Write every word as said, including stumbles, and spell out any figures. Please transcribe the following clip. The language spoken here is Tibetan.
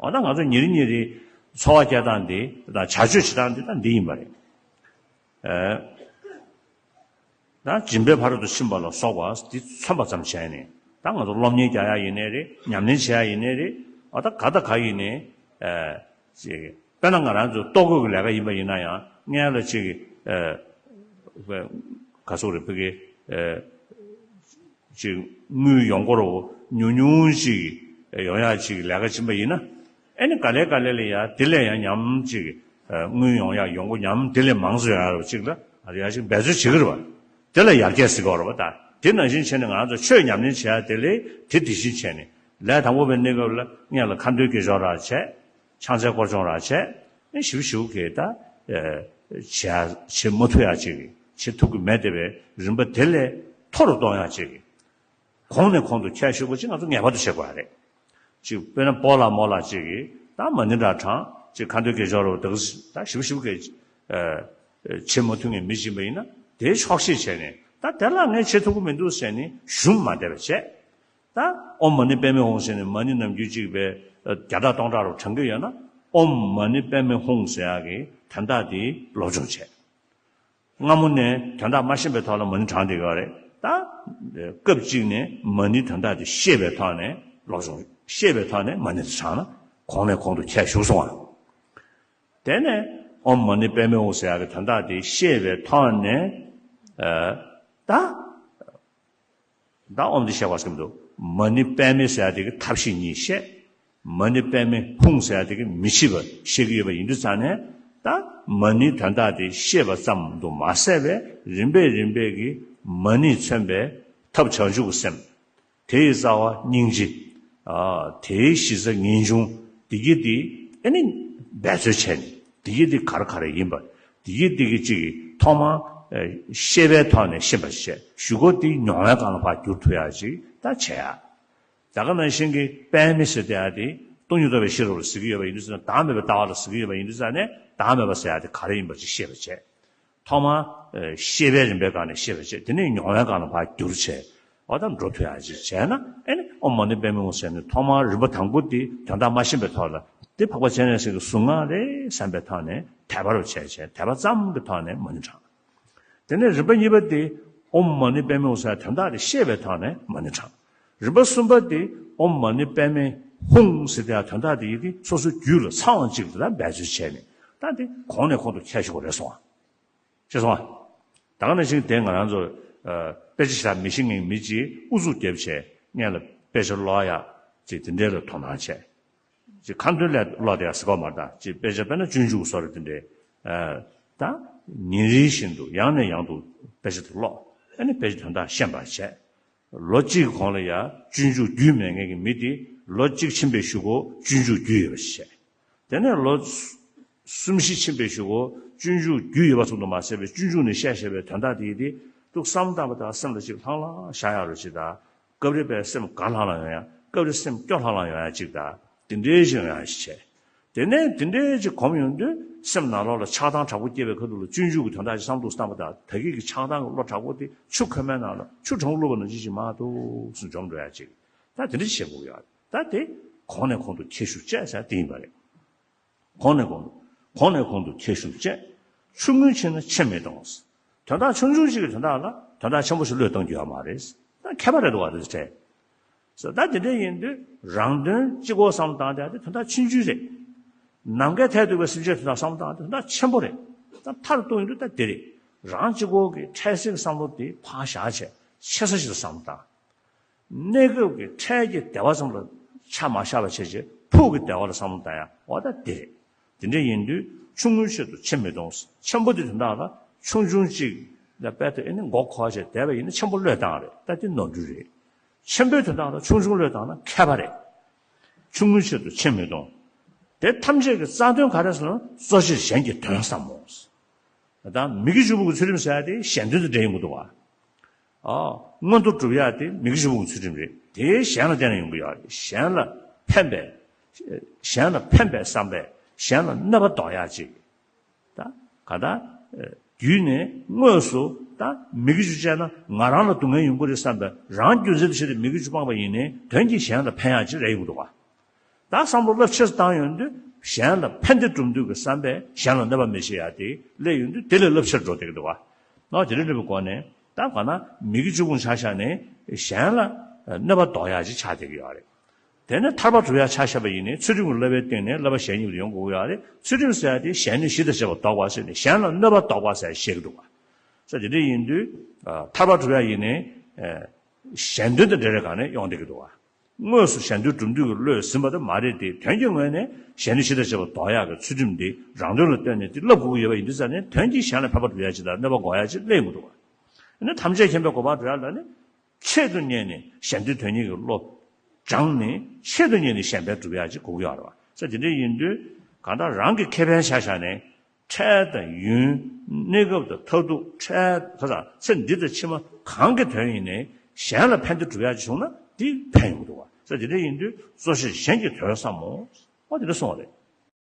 འོ་ད་ང་ཚོ་ཉིན་རེ་ཉིན་རེ་འཚོ་བ་སྐྱེལ་སྟངས་འདི་དང་བྱ་སྤྱོད་བྱེད་སྟངས་འདི་ད་འདི་ཡིན་པ་རེད། ཨ། ད་སྦྱིན་པའི་ཕ་རོལ་ཏུ་ཕྱིན་པ་ལ་སོགས་པ་འདི་མཚོན་པ་ཙམ་བྱས་ནས། ད་ང་ཚོ་སློབ་གཉེར་རྒྱག་ཡ་ཡིན་ནའི་རེད། ཉམས་ལེན་བྱེད་ཡ་ཡིན་ནའི་རེད། འོ་ད་ག་དང་ག་ཡིན་ནའི། ཨ། ཅིག་དཔེར་ན་ང་རང་ཚོ་ལྟོ་གོས་ཀྱི་ལས་ཀ་ཡིན་པ་ཡིན་ན་ཡང་སྔོན་ལ་ཅིག་ཨ། ག་སོག་རེ་ཕ་གི་ཨ། ཅིག་དངུལ་ཡོང་སྒོ་རུ་ཉུང་ཉུང་ཅིག་ཡོང་ཡ་ཅིག་ལས་ཀ་ཕྱིན་པ་ཡིན་ན། ཨེ་ནི་ག་ལེ་ག་ལེ་ལ་ཡ་དེ་ལས་ཡང་ཉམས་ཅིག་ཨ། དངུལ་ཡོང་ཡ་ཡོང་སྒོ་ཉམས་དེ་ལས་མང་ཙམ་ཡོང་ཡ་རུ་ཅིག་ལ་ཨ་ཡ་ཅིག་འབད་རྩོལ་བྱེད་ཀྱི་རེད་བ། དེ་ལ་ཡར་རྒྱས་ཟེར་གྱི་ཡོད་རེད་བ། ད་དེ་ནང་བཞིན་བྱས་ནས་ང་ཚོ་ཆོས་ཉམས་ལེན་བྱེད་ཡ་དེ་ལས་དེ་དེ་བཞིན་བྱས་ནས་ལས་དང་པོ་པའི་གནས་སྐབས་ལ་སྔོན་ལ་ཁ་འདོན་དགེ་སྦྱོར་ར་བྱས། ཕྱག་འཚལ་སྐོར་སྦྱོང་ར་བྱས། ཨེ་ཞིབ་ཞིབ་གི་ད་ཨེ་བྱས་བྱེད་མ་ཐུབ་ཡ་ཅིག་གི་བྱེད་ཐུབ་ཀྱི་མེད་དེ་བས་རིམ་པ་དེ་ལས་མཐོ་རུ་གཏོང་ཡ་ཅིག་གི་གོང་ནས་གོང་དུ་ཁྱད་ཞུགས་པ་ཅིག་ང་ཚོ་ངེས་པར་དུ་བྱེད་དགོས་ཡ་རེད། ཅིག་དཔེར་ན་སྤོ་ལགས་རྨོ་ལགས་ཅིག་གི་ད་མ་ཎི་འདྲ་བགྲང་། ཅིག་ཁ་འདོན་དགེ་སྦྱོར་རུ་ད་ཞིབ་ཞིབ་གི་ཨེ་བྱེད་མ་ཐུབ་མཁན་མི་ཅིག་ཡིན་པ་ཡིན་ན་དེ་ཆོག་ཤེས་བྱས་ནས། ད་དེ་ལ་ངས་བྱེད་ཐུབ་ཀྱི་མི་འདུག་ཟེར་ནས་ཞུམ་མ་བསྡད་པ་བྱས། ད་ཨོཾ་མ་ཎི་པདྨེ་ཧཱུྃ་ཟེར་ནས་མ་ཎི་ནམ་རྒྱུན་གཅིག་པའི་བརྒྱ་ཕྲག་སྟོང་ཕྲག་རུ་བགྲང་གི་ཡོད་ན། ཨོཾ་མ་ཎི་པདྨེ་ཧཱུྃ་ཟེར་ཡག་གི་དོན་དག་དེ་སློབ་སྦྱོང་བྱས། སྔ་མོ་ནས་དོན་དག་མ་ཤེས་པའི་ཐོག་ལ་མ་ཎི་བགྲང་བསྡད་ཡོད་རེད། ད་སྐབས་གཅིག་ནས་མ་ཎི་དོན་དག་དེ་ཤེས་པའི་ཐོག་ནས་སློབ་སྦྱོང་། ཤེས་པའི་ཐོག་ནས་མ་ཎི་དེ་བགྲང་ན་གོང་ནས་གོང་དུ་ཁྱད་ཞུགས་སོང་བ། དེ་ནས་ཨོཾ་མ་ཎི་པདྨེ་ཧཱུྃ་ཟེར་ཡག་གི་དོན་དག་དེ་ཤེས་པའི་ཐོག་ནས་ཨ། ད། ད་ཨོཾ་འདི་བཤད་པ་ཟེར་གྱི་འདུག་མ་ཎི་པདྨེ་ཟེར་ཡ་དེ་གི་ཐབས་ཤེས་གཉིས་བཤད། མ་ཎི་པདྨེ་ཧཱུྃ་ཟེར་ཡ་དེ་གི་མི་ཕྱེད་པ་བཤད་ཀྱི་ཡོད་པ་ཡིན་དུས་ཙང་ནས། ད་མ་ཎིའི་དོན་དག་དེ་ཤེས་པ་ཙམ་དུ་མ་ཟད་པའི་རིམ་པས་རིམ་པས་ཀྱི་མ་ཎིས་མཚོན་པའི་ཐབས་བྱང་ཆུབ་ཀྱི་སེམས། དེ་ཡི་རྩ་བ་སྙིང་རྗེ། ཨ། དེའི་གཞི་རྩ་ངེས་འབྱུང་། འདི་གི་འདི་ཨེ་ནི་འབད་རྩོལ་བྱས་ནས་འདི་གི་འདི་ག་རེ་ག་རེ་ཡིན་པ། འདི་གི་འདི་གི་གཅིག་གི་ཐོག་མར་ཨེ་ཤེས་པའི་ཐོག་ནས་ཤེས་པར་བྱས། གཞུག་གུ་འདི་མྱོང་བའི་སྒང་ལ་ཕར་བསྒྱུར་ཐུབ་ཡ་ཅིག་ད་བྱས་ཡ། ད་ག་ནང་བཞིན་གྱི་པདྨེ་ཟེར་བསྡད་ཡ་དེ་སྟོང་ཉིད་རྟོགས་པའི་ཤེས་རབ་ལ་ཟེར་གྱི་ཡོད་པ་ཡིན་དུས་ཙང་ནས། བདག་མེད་པའི་ལྟ་བ་ལ་ཟེར་གྱི་ཡོད་པ་ཡིན་དུས་ཙང་ནས། བདག་མེད་པ་ཟེར་ཡ་དེ་ག་རེ་ཡིན་པ་ཅིག་ཤེས་པར་བྱས། ཐོག་མར་ཨེ་ཤེས་པའི་རིམ་པའི་སྒང་ནས་ཤེས་པར་བྱས། དེ་ནས་མྱོང་བའི་སྒང་ལ་ཕར་བསྒྱུར་བྱས། འོ་ད་འགྲོ་ཐུབ་ཡ་ཅིག་བྱས་ན། ཨེ་ནི་ཨོཾ་མ་ཎི་པདྨེ་ཧཱུྃ་ཟེར་ནས་ཐོག་མར་རིམ་པ་དང་པོ་དེ་དོན་དག་མ་ཤེས་པའི་ཐོག་ལ་དེ་འཕགས་པ་སྤྱན་རས་གཟིགས་ཀྱི་གཟུངས་སྔགས་རེད་བསམ་པའི་ཐོག་ནས་དད་པ་རུ་བྱས་བྱས། དད་པ་ཙམ་གྱི་ཐོག་ནས་མ་ཎི་བགྲང་། དེ་ནས་རིམ་པ་གཉིས་པ་དེ་ཨོཾ་མ་ཎི་པདྨེ་ཧཱུྃ་ཟེར་དོན་དག་དེ་ཤེས་པའི་ཐོག་ནས་མ་ཎི་བགྲང་། རིམ་པ་གསུམ་པ་དེ་ཨོཾ་མ་ཎི་པདྨེ་ཧཱུྃ་ཟེར་དེ་དོན་དག་དེ་ཡི་དེ་སོ་སོའི་རྒྱུད་ལ་ཚང་བ་ཅིག་ལ་འབད་རྩོལ་བྱས་ནས། ད་དེ་གོང་ནས་གོང་དུ་ཁྱད་ཞུགས་པ་རེད་སོང་བ། ཤེས་སོང་བ། ད་ག་ནང་བཞིན་དེ་ང་རང་ཚོ་ཨ་དཔེ་ཆ་ཞེ་དྲག་མི་ཤེས་མཁན་མི་གཅིག་ཨུ་ཚུགས་རྒྱབ་བྱས་སྔོན་ལ་དཔེ་ཆ་ཀློག་ཡག་ཅིག་དེ་འདྲའི་ལ་དོ་སྣང་བྱས། ཅིག་ཁ་འདོན་ལས་ཀློག་བསྡད་ཡག་ཟེར་གོ་མ་རེད། ད་ཅིག་དཔེ་ཆ་དཔེར་ན་སྤྱོད་འཇུག་བཟོ་འདྲ་དེ་འདྲའི། ཨ་ད་ཉིན་རེ་བཞིན་དུ་ཡང་ནས་ཡང་དུ་དཔེ་ཆ་དེ་ཀློག་ཨ་ནི་དཔེ་ཆ་དོན་དག་ཤེས་པར་བྱས། ལོ་གཅིག་གི་གོང་ལ་ཡ་སྤྱོད་འཇུག་རྒྱུས་མེད་མཁན་གྱི་མི་དེ་ལོ་གཅིག་ཕྱིན་པའི་གཞུག་གུ་སྤྱོད་འཇུག་རྒྱུས་ཡོད་པ་ཞིག་བྱས། དེ་ནས་ལོ་གསུམ་བཞི་ཕྱིན་པའི་གཞུག་གུ་སྤྱོད་འཇུག་རྒྱུས་ཡོད་པ་ཙམ་དུ་མ་ཟད་པའི་སྤྱོད་འཇུག་ནས་བཤད་བཤད་པའི་དོན་དག་དེ་ཡི་དེ་འདུག་བསམ་བཏང་པ་དང་སེམས་ལ་ཅིག་ལྷང་ལྷང་ཤར་ཡག་རུ་ཅིག་དང་། སྐབས་རེ་དཔེ་སེམས་དགའ་ལྷང་ལྷང་ཡོང་ཡག་སྐབས་རེ་སེམས་སྐྱོ་ལྷང་ལྷང་ཡོང་ཡག་ཅིག་དང་། དེ་འདྲའི་ཞིག་ཡོང་ཡག་ཞིག་བྱས། དེ་ནས་དེ་འདྲའི་ཅིག་གོམས་ཡོང་དུས་སེམས་ནང་ལོགས་ལ་ཆགས་སྡང་དྲག་པོ་སྐྱེས་པའི་ཁ་ཐུག་ལ་སྤྱོད་འཇུག་གི་དོན་དག་ཅིག་བསམ་འདུག་བསམ་པ་དང་། ད་གིན་གྱི་ཆགས་སྡང་གི་བློ་དྲག་པོ་དེ་ཆུ་ཁོལ་མའི་ནང་ལ་ཆུ་གྲང་མོ་བླུགས་པ་ནང་བཞིན་ཅིག་མར་ཏོག་ཙམ་འཇོམས་འགྲོ་ཡག་ཅིག་ད་དེ་འདྲ་ཞིག་བྱེད་དགོས་ཡོད། ད་དེ་གོང་ནས་གོང་དུ་ཁྱད་ཞུགས་བྱས་ཟེར་དེ་ཡིན་པ་རེད། གོང་ནས་གོང་དུ་གོང་ནས་གོང་དུ་ཁྱད་ཞུགས་བྱས། ཆུང་ངུས་ཕྱིན་ན་ཆེ་མི་གཏོང་། དོན་དག་ཆུང་ཆུང་ཅིག་གི་དོན་དག་ལ་དོན་དག་ཆེན་པོ་ཞིག་བློས་གཏོང་རྒྱུ་ཡོད་མ་རེད། ད་མཁས་པ་རེད་འདུག་བ་རེད་དྲན། ད་དེ་འདྲ་ཡིན་དུས་རང་དོན་གཅིག་པོ་བསམ་བཏང་བསྡད་དེ་དོན་དག་ཆུང་ཆུང་རེད། ནམ་མཁའི་མཐས་གཏུགས་པའི་སེམས་ཅན་དོན་དག་བསམ་བཏང་དེ་དོན་དག་ཆེན་པོ་རེད། ད་མཐར་གཏུགས་ཡིན་དུས་ད་དེ་རེད། རང་གཅིག་པོ་གི་འཕྲལ་སེལ་གྱི་བསམ་བློ་དེ་ཕར་བཞག་བྱས་ཆེ་ས་ཞིག་ལ་བསམ་བློ་བཏང་། གནས་སྐབས་ཀྱི་འཕྲལ་གྱི་བདེ་བ་ཙམ་ལ་ཆ་མ་བཞག་པ་བྱས་བྱས་ཕུགས་ཀྱི་བདེ་བ་ལ་བསམ་བློ་བཏང་ཡ། འོ་ད་དེ་རེད། དེ་འདྲ་ཡིན་དུས་ཆུང་ངུའི་ཆེད་དུ་ཆེ་མི་གཏོང་། ཆེན་པོ་དེ་དོན་དག་ལ་ཆུང་ཆུང་གཅིག་ལ་དཔེ་ལྟ་ཨེ་ནི་མགོ་འཁོར་བྱས་བསྡད་པ་ཡིན་ན་ཆེན་པོ་བློས་བཏང་རེད། ད་དེ་ནོར་འཁྲུལ་རེད། ཆེན་པོའི་དོན་དག་ལ་ཆུང་ཆུང་བློས་བཏང་ན་མཁས་པ་རེད། ཆུང་ངུའི་ཆེད་དུ་ཆེ་མི་གཏོང་། དེ་ཐམས་ཅད་ཀྱི་རྩ་དོན་ག་རེ་ཟེར་ན་གཙོ་ཆེར་གཞན་གྱི་དོན་བསམ་མོ། ད་མི་དགེ་བཅུ་སྤོང་གི་ཚུལ་ཁྲིམས་ཟེར་ཡ་དེ་གཞན་དོན་དང་འབྲེལ་ཡོང་གི་འདུག་བ། ཨ། མངོན་མཐོ་སྒྲུབ་ཡ་དེ་མི་དགེ་བཅུ་སྤོང་གི་ཚུལ་ཁྲིམས་རེད། དེ་གཞན་ལ་བརྟེན་ནས་ཡོང་གི་ཡོད་རེད། གཞན་ལ་ཕན་པའི། གཞན་ལ་ཕན་པའི་བསམ་པས་གཞན་ལ་གནོད་པ་ཟློག་ཡ་ཅིག་ད་ག་ད། རྒྱུད་ནས་དངོས་སུ་ད་མི་དགེ་བཅུ་སྤྱད་ན་ང་རང་ལ་སྡུག་བསྔལ་ཡོང་གི་རེད་བསམ་པའི་རང་རྒྱུ་མཚན་དུ་བྱས་ཏེ་མི་དགེ་བཅུ་སྤངས་པ་ཡིན་ནའི་དོན་གྱིས་གཞན་ལ་ཕན་ཡ་ཅིག་རེད་ཡོང་གི་འདུག་བ། ད་བསམ་བློ་རླབས་ཆེ་བཏང་ཡོང་དུས་གཞན་ལ་ཕན་བདེ་སྒྲུབ་འདོད་ཀྱི་བསམ་པས་གཞན་ལ་གནོད་པ་མི་བྱེད་ཡ་དེ་སླེབས་ཡོང་དུས་དེ་ལས་རླབས་ཆེར་འགྲོ་བསྡད་ཀྱི་འདུག་བ། ནོ་དེ་འདྲ་འདྲ་བའི་སྒོ་ནས་ད་ག་ན་མི་དགེ་བཅུ་སྤོང་ཆ་བཞག་ནས་གཞན་ལ་གནོད་པ་ཟློག་ཡ་ཅིག་ཆགས་བསྡད་ཀྱི་ཡོད་རེད། དེ་ནས་ཐར་པ་སྒྲུབ་ཡ་ཆ་བཞག་པ་ཡིན་ནའི་ཚུལ་ཁྲིམས་ཀྱི་བསླབ་པའི་སྟེང་ནས་བསླབ་པ་གཞན་གཉིས་ཀྱི་ཡོང་དགོས་ཀྱི་ཡོད་རེད། ཚུལ་ཁྲིམས་ཟེར་ཡ་དེ་གཞན་ནི་ཞི་དང་བྱེད་པ་ཟློག་པ་ཟེར་ནས་གཞན་ལ་གནོད་པ་ཟློག་པ་ཟེར་བཤད་ཀྱི་འདུག་བ། ས་དེ་འདྲ་ཡིན་དུས་ཐར་པ་སྒྲུབ་ཡ་ཡིན་ནའི་གཞན་དོན་དང་འབྲེལ་བའི་སྒང་ནས་ཡོང་བསྡད་ཀྱི་འདུག་བ། དངོས་སུ་གཞན་དོན་སྒྲུབ་འདོད་ཀྱི་བློས་ཟིན་པ་དེ་མ་རེད་དེ། དོན་གྱི་ངོས་ནས་གཞན་ནི་ཞི་དང་བྱེད་པ་ཟློག་ཡག་གི་ཚུལ་ཁྲིམས་འདི་རང་དོན་ལ་ལྟོས་ནས་དེ་བསླབ་དགོས་ཀྱི་ཡོད་པ་ཡིན་དུས་ཙང་ནས་དོན་གྱིས་གཞན་ལ་ཕན་པ་སྒྲུབ་ཡག་ཅིག་དང་གནོད་པ་འགོག་ཡག་ཅིག་སླེབས་མི་འདུག་བ། ཨ་ནི་ཐམས་ཅད་མཁྱེན་པའི་གོ་འཕང་སྒྲུབ་ཡག་ལ་ནི་ཆེད་དུ་གཉེར་ནས་གཞན་དོན་དོན་གཉེར་གྱི་བློ་སྦྱངས་ནས་ཆེད་དུ་གཉེར་ནས་གཞན་ཕན་སྒྲུབ་ཡག་ཅིག་དགོས་ཀྱི་ཡོད་རེད་བ། ས་དེ་འདྲ་ཡིན་དུས་གང་ལྟར་རང་གི་ཁེ་ཕན་ཆ་བཞག་ནས། འཕྲལ་དང་ཡུན། གནས་སྐབས་དང་མཐར་ཐུག་འཕྲལ་ཁ་སང་ཚེ་འདི་དང་ཕྱི་མ་གང་གི་དོན་ཡིན་ནའི་གཞན་ལ་ཕན་བདེ་སྒྲུབ་ཡག་ཅིག་བྱུང་ན་དེ་ཕན་ཡོང་གི་འདུག་བ། ས་དེ་འདྲ་ཡིན་དུས་གཙོ་ཆེར་གཞན་གྱི་དོན་བསམ་མོ། ཨོ་དེ་འདྲ་གསུངས་པ་རེད།